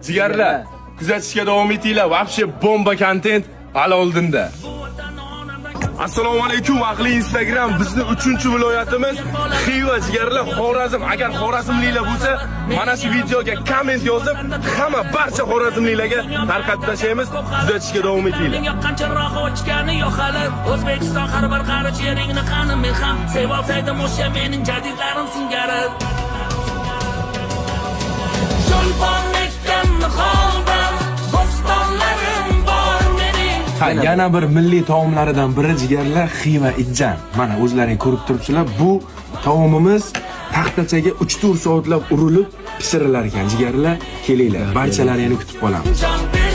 Jigarlar, kuzatishga davom etinglar. Вообще bomba kontent hali oldinda. Assalomu alaykum, ahli Instagram. Bizni 3-viloyatimiz Xiva, jigarlar, Xorazm. Agar xorazmliklar bo'lsa, mana shu videoga komment yozib, hamma barcha xorazmliklarga tarqatib tashlaymiz. Kuzatishga davom etinglar. Yoqqan chirog'i o'chgani yo'q hali. O'zbekiston, har bir qarich yeringni qani men ham sevolsaydim o'sha mening jadidlarim singari. Cho'lpon ekkan niholdan bo'stonlarim bor mening. Ha, yana bir milliy taomlaridan biri, jigarlar, Xiva ijjan. Mana, o'zlaring ko'rib turibsizlar, bu taomimiz taxtachaga 3-4 soatlab urilib pishirilar ekan, jigarlar. Kelinglar, barchalaringni kutib qolamiz. Jon.